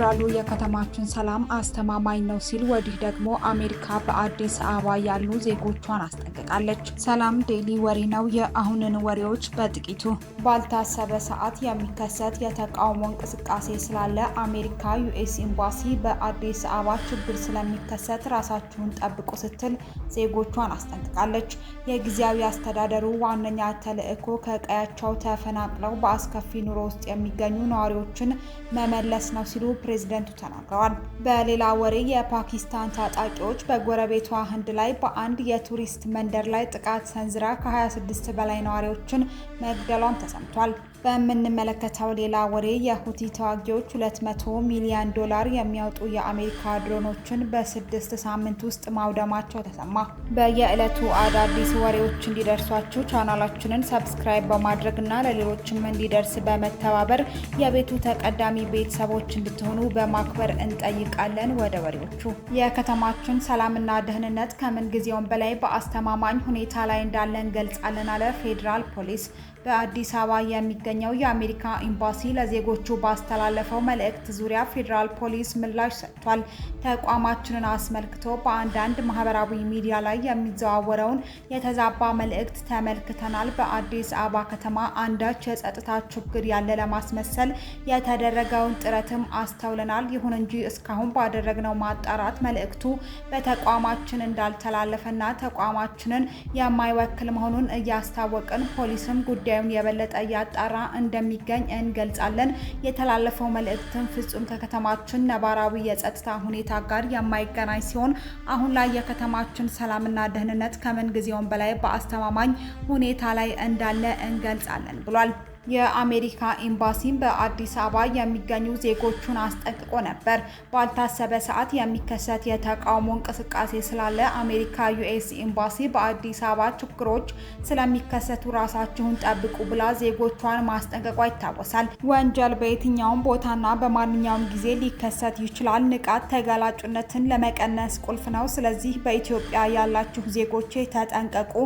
ፌዴራሉ የከተማችን ሰላም አስተማማኝ ነው ሲል፣ ወዲህ ደግሞ አሜሪካ በአዲስ አበባ ያሉ ዜጎቿን አስጠንቅቃለች። ሰላም ዴይሊ ወሬ ነው። የአሁንን ወሬዎች በጥቂቱ። ባልታሰበ ሰዓት የሚከሰት የተቃውሞ እንቅስቃሴ ስላለ አሜሪካ US ኤምባሲ በአዲስ አበባ ችግር ስለሚከሰት ራሳችሁን ጠብቁ ስትል ዜጎቿን አስጠንቅቃለች። የጊዜያዊ አስተዳደሩ ዋነኛ ተልዕኮ ከቀያቸው ተፈናቅለው በአስከፊ ኑሮ ውስጥ የሚገኙ ነዋሪዎችን መመለስ ነው ሲሉ ፕሬዝደንቱ ተናግረዋል። በሌላ ወሬ የፓኪስታን ታጣቂዎች በጎረቤቷ ህንድ ላይ በአንድ የቱሪስት መንደር ላይ ጥቃት ሰንዝራ ከ26 በላይ ነዋሪዎችን መግደሏን ተሰምቷል። በምንመለከተው ሌላ ወሬ የሁቲ ተዋጊዎች 200 ሚሊዮን ዶላር የሚያወጡ የአሜሪካ ድሮኖችን በ6 ሳምንት ውስጥ ማውደማቸው ተሰማ። በየዕለቱ አዳዲስ ወሬዎች እንዲደርሷችሁ ቻናላችንን subscribe በማድረግና ለሌሎችም እንዲደርስ በመተባበር የቤቱ ተቀዳሚ ቤተሰቦች እንድትሆኑ በማክበር እንጠይቃለን። ወደ ወሬዎቹ። የከተማችን ሰላምና ደህንነት ከምን ጊዜውም በላይ በአስተማማኝ ሁኔታ ላይ እንዳለ እንገልጻለን አለ ፌዴራል ፖሊስ። በአዲስ አበባ የሚገኘው የአሜሪካ ኤምባሲ ለዜጎቹ ባስተላለፈው መልእክት ዙሪያ ፌዴራል ፖሊስ ምላሽ ሰጥቷል። ተቋማችንን አስመልክቶ በአንዳንድ ማህበራዊ ሚዲያ ላይ የሚዘዋወረውን የተዛባ መልእክት ተመልክተናል። በአዲስ አበባ ከተማ አንዳች የጸጥታ ችግር ያለ ለማስመሰል የተደረገውን ጥረትም አስተውለናል። ይሁን እንጂ እስካሁን ባደረግነው ማጣራት መልእክቱ በተቋማችን እንዳልተላለፈና ተቋማችንን የማይወክል መሆኑን እያስታወቅን ፖሊስም ጉዳዩን የበለጠ እያጣራ እንደሚገኝ እንገልጻለን። የተላለፈው መልእክትም ፍጹም ከከተማችን ነባራዊ የጸጥታ ሁኔታ ጋር የማይገናኝ ሲሆን አሁን ላይ የከተማችን ሰላምና ደህንነት ከምን ጊዜውም በላይ በአስተማማኝ ሁኔታ ላይ እንዳለ እንገልጻለን ብሏል። የአሜሪካ ኤምባሲም በአዲስ አበባ የሚገኙ ዜጎቹን አስጠንቅቆ ነበር። ባልታሰበ ሰዓት የሚከሰት የተቃውሞ እንቅስቃሴ ስላለ አሜሪካ US ኤምባሲ በአዲስ አበባ ችግሮች ስለሚከሰቱ ራሳችሁን ጠብቁ ብላ ዜጎቿን ማስጠንቀቋ ይታወሳል። ወንጀል በየትኛውም ቦታና በማንኛውም ጊዜ ሊከሰት ይችላል። ንቃት ተጋላጭነትን ለመቀነስ ቁልፍ ነው። ስለዚህ በኢትዮጵያ ያላችሁ ዜጎቼ ተጠንቀቁ፣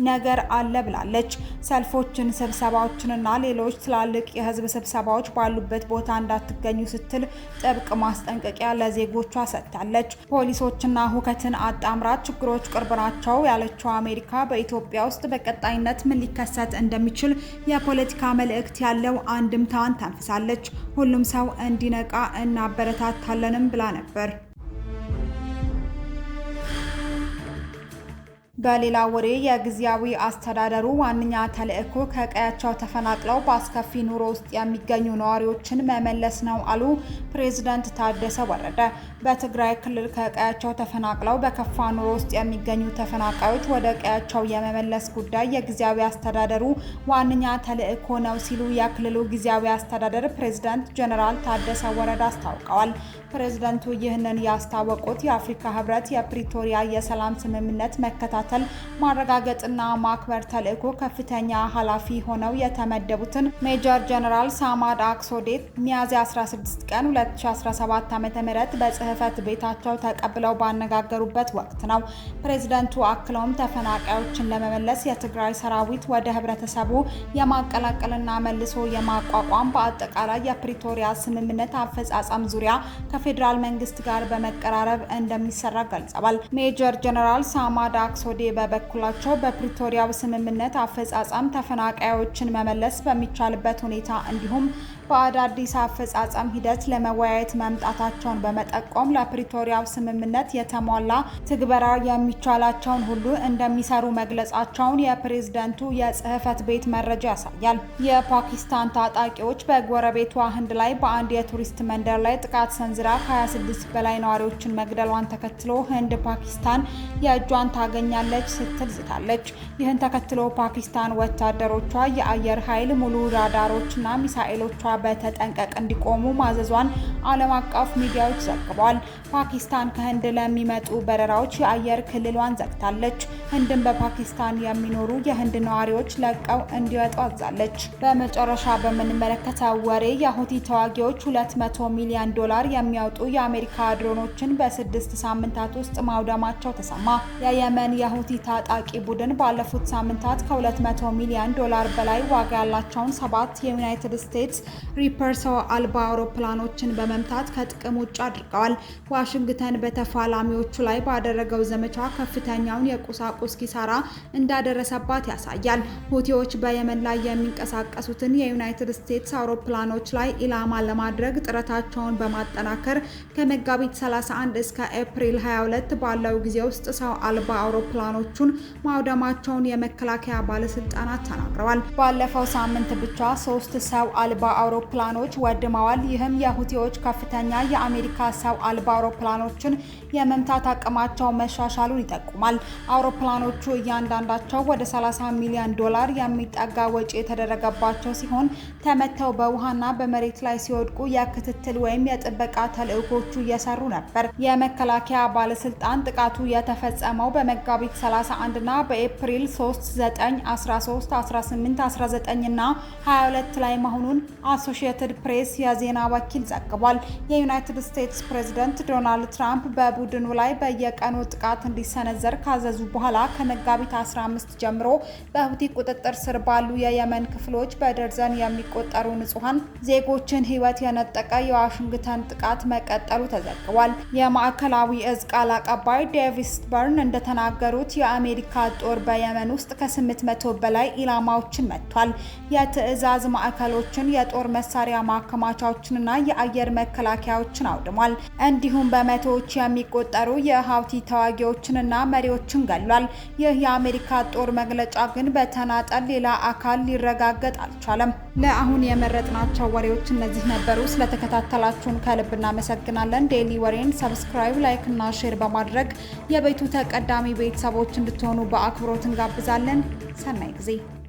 ነገር አለ ብላለች። ሰልፎችን፣ ስብሰባዎችንና ሌሎች ትላልቅ የህዝብ ስብሰባዎች ባሉበት ቦታ እንዳትገኙ ስትል ጥብቅ ማስጠንቀቂያ ለዜጎቿ ሰጥታለች። ፖሊሶችና ሁከትን አጣምራ ችግሮች ቅርብ ናቸው ያለችው አሜሪካ በኢትዮጵያ ውስጥ በቀጣይነት ምን ሊከሰት እንደሚችል የፖለቲካ መልእክት ያለው አንድምታን ተንፍሳለች። ሁሉም ሰው እንዲነቃ እናበረታታለንም ብላ ነበር። በሌላ ወሬ የጊዜያዊ አስተዳደሩ ዋነኛ ተልዕኮ ከቀያቸው ተፈናቅለው በአስከፊ ኑሮ ውስጥ የሚገኙ ነዋሪዎችን መመለስ ነው አሉ ፕሬዝዳንት ታደሰ ወረደ። በትግራይ ክልል ከቀያቸው ተፈናቅለው በከፋ ኑሮ ውስጥ የሚገኙ ተፈናቃዮች ወደ ቀያቸው የመመለስ ጉዳይ የጊዜያዊ አስተዳደሩ ዋነኛ ተልዕኮ ነው ሲሉ የክልሉ ጊዜያዊ አስተዳደር ፕሬዝዳንት ጀነራል ታደሰ ወረደ አስታውቀዋል። ፕሬዝዳንቱ ይህንን ያስታወቁት የአፍሪካ ህብረት የፕሪቶሪያ የሰላም ስምምነት መከታተል፣ ማረጋገጥና ማክበር ተልዕኮ ከፍተኛ ኃላፊ ሆነው የተመደቡትን ሜጀር ጀነራል ሳማድ አክሶዴት ሚያዝያ 16 ቀን 2017 ዓ.ም በጽህፈት ቤታቸው ተቀብለው ባነጋገሩበት ወቅት ነው። ፕሬዝደንቱ አክለውም ተፈናቃዮችን ለመመለስ የትግራይ ሰራዊት ወደ ህብረተሰቡ የማቀላቀልና መልሶ የማቋቋም፣ በአጠቃላይ የፕሪቶሪያ ስምምነት አፈጻጸም ዙሪያ ከፌዴራል መንግስት ጋር በመቀራረብ እንደሚሰራ ገልጸዋል። ሜጀር ጀነራል ሳማድ አክሶዴ በበኩላቸው በፕሪቶሪያው ስምምነት አፈጻጸም፣ ተፈናቃዮችን መመለስ በሚቻልበት ሁኔታ እንዲሁም በአዳዲስ አፈጻጸም ሂደት ለመወያየት መምጣታቸውን በመጠቆም ለፕሪቶሪያው ስምምነት የተሟላ ትግበራ የሚቻላቸውን ሁሉ እንደሚሰሩ መግለጻቸውን የፕሬዝደንቱ የጽህፈት ቤት መረጃ ያሳያል። የፓኪስታን ታጣቂዎች በጎረቤቷ ህንድ ላይ በአንድ የቱሪስት መንደር ላይ ጥቃት ሰንዝራ ከ26 በላይ ነዋሪዎችን መግደሏን ተከትሎ ህንድ ፓኪስታን የእጇን ታገኛለች ስትል ዝታለች። ይህን ተከትሎ ፓኪስታን ወታደሮቿ፣ የአየር ኃይል ሙሉ ራዳሮችና ሚሳኤሎቿ በተጠንቀቅ እንዲቆሙ ማዘዟን ዓለም አቀፍ ሚዲያዎች ዘግበዋል። ፓኪስታን ከህንድ ለሚመጡ በረራዎች የአየር ክልሏን ዘግታለች። ህንድም በፓኪስታን የሚኖሩ የህንድ ነዋሪዎች ለቀው እንዲወጡ አዛለች። በመጨረሻ በምንመለከተው ወሬ የሁቲ ተዋጊዎች 200 ሚሊዮን ዶላር የሚያወጡ የአሜሪካ ድሮኖችን በ6 ሳምንታት ውስጥ ማውደማቸው ተሰማ። የየመን የሁቲ ታጣቂ ቡድን ባለፉት ሳምንታት ከ200 ሚሊዮን ዶላር በላይ ዋጋ ያላቸውን ሰባት የዩናይትድ ስቴትስ ሪፐር ሰው አልባ አውሮፕላኖችን በመምታት ከጥቅም ውጭ አድርገዋል። ዋሽንግተን በተፋላሚዎቹ ላይ ባደረገው ዘመቻ ከፍተኛውን የቁሳቁስ ኪሳራ እንዳደረሰባት ያሳያል። ሁቲዎች በየመን ላይ የሚንቀሳቀሱትን የዩናይትድ ስቴትስ አውሮፕላኖች ላይ ኢላማ ለማድረግ ጥረታቸውን በማጠናከር ከመጋቢት 31 እስከ ኤፕሪል 22 ባለው ጊዜ ውስጥ ሰው አልባ አውሮፕላኖቹን ማውደማቸውን የመከላከያ ባለስልጣናት ተናግረዋል። ባለፈው ሳምንት ብቻ 3 ሰው አልባ አውሮፕላኖች ወድመዋል። ይህም የሁቲዎች ከፍተኛ የአሜሪካ ሰው አልባ አውሮፕላኖችን የመምታት አቅማቸው መሻሻሉን ይጠቁማል። አውሮፕላኖቹ እያንዳንዳቸው ወደ $30 ሚሊዮን የሚጠጋ ወጪ የተደረገባቸው ሲሆን ተመተው በውሃና በመሬት ላይ ሲወድቁ የክትትል ወይም የጥበቃ ተልዕኮቹ እየሰሩ ነበር። የመከላከያ ባለስልጣን ጥቃቱ የተፈጸመው በመጋቢት 31 እና በኤፕሪል 3፣ 9፣ 13፣ 18፣ 19 እና 22 ላይ መሆኑን አሶሺየትድ ፕሬስ የዜና ወኪል ዘግቧል። የዩናይትድ ስቴትስ ፕሬዝደንት ዶናልድ ትራምፕ በቡድኑ ላይ በየቀኑ ጥቃት እንዲሰነዘር ካዘዙ በኋላ ከመጋቢት 15 ጀምሮ በሁቲ ቁጥጥር ስር ባሉ የየመን ክፍሎች በደርዘን የሚቆጠሩ ንጹሃን ዜጎችን ሕይወት የነጠቀ የዋሽንግተን ጥቃት መቀጠሉ ተዘግቧል። የማዕከላዊ እዝ ቃል አቀባይ ዴቪስ በርን እንደተናገሩት የአሜሪካ ጦር በየመን ውስጥ ከ800 በላይ ኢላማዎችን መትቷል። የትዕዛዝ ማዕከሎችን፣ የጦር መሳሪያ ማከማቻዎችንና የአየር መከላከያዎችን አውድሟል። እንዲሁም በመቶዎች የሚቆጠሩ የሀውቲ ተዋጊዎችንና መሪዎችን ገሏል። ይህ የአሜሪካ ጦር መግለጫ ግን በተናጠል ሌላ አካል ሊረጋገጥ አልቻለም። ለአሁን የመረጥናቸው ወሬዎች እነዚህ ነበሩ። ስለተከታተላችሁን ከልብ እናመሰግናለን። ዴይሊ ወሬን subscribe፣ like እና share በማድረግ የቤቱ ተቀዳሚ ቤተሰቦች እንድትሆኑ በአክብሮት እንጋብዛለን። ሰናይ ጊዜ።